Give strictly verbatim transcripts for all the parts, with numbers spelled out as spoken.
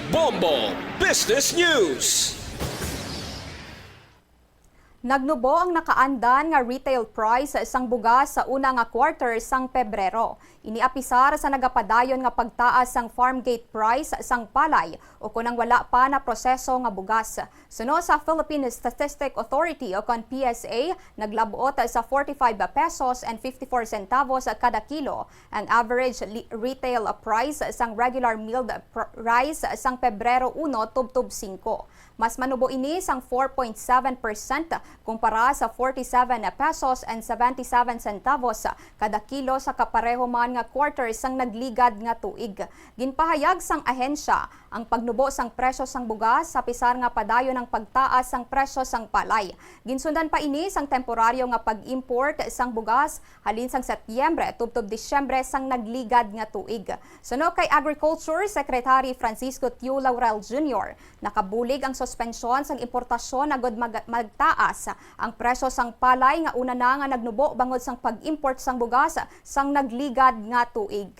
Bombo Business News. Nagnubo ang nakaandan nga retail price sang bugas sa una nga quarter sang Pebrero. Ini apisar sa nagapadayon nga pagtaas sang farm gate price sang palay o kon ang wala pa na proseso nga bugas. Suno sa Philippine Statistic Authority o kon P S A, naglabot sa forty-five pesos and fifty-four centavos kada kilo ang average li- retail price sang regular milled pr- rice sang Pebrero uno tubtob singko. Mas manubo ini sang four point seven percent kumpara sa forty-seven pesos and seventy-seven centavos kada kilo sa kapareho man nga quarter sang nagligad nga tuig. Ginpahayag sang ahensya ang pagnubo sang presyo sang bugas sa pisar nga padayon ang pagtaas sang presyo sang palay. Ginsundan pa ini sang temporaryo nga pag-import sang bugas halin sang Setyembre tubtob Disyembre sang nagligad nga tuig. Suno kay Agriculture Secretary Francisco Tio Laurel Junior, nakabulig ang suspensyon sang importasyon agud mag- magtaas ang presyo sang palay nga una na nga nagnubo bangod sang pag-import sang bugas sang nagligad nga tuig.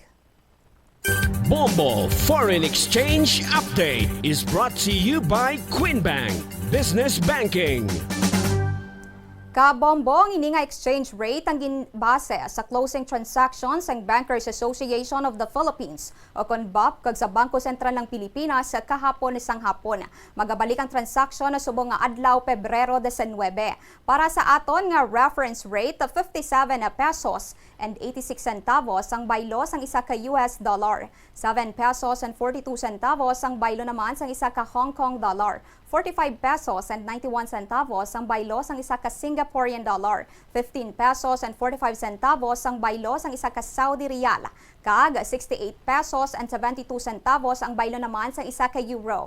Bombo Foreign Exchange Update is brought to you by Queen Bank Business Banking. Kabombong ini nga exchange rate ang ginbase sa closing transactions sang Bankers Association of the Philippines o kon bap kag sa Bangko Sentral ng Pilipinas kahapon sang hapon. Magabalik ang transaksyon subong nga adlaw, Pebrero diecinuebe. Para sa aton nga reference rate, fifty-seven pesos and eighty-six centavos ang baylo sang isa ka U S dollar, seven pesos and forty-two centavos ang baylo naman sang isa ka Hong Kong dollar, forty-five pesos and ninety-one centavos ang baylo sang isa ka Singaporean dollar, fifteen pesos and forty-five centavos ang baylo sang isa ka Saudi riyal, kag sixty-eight pesos and seventy-two centavos ang baylo naman sang isa ka euro.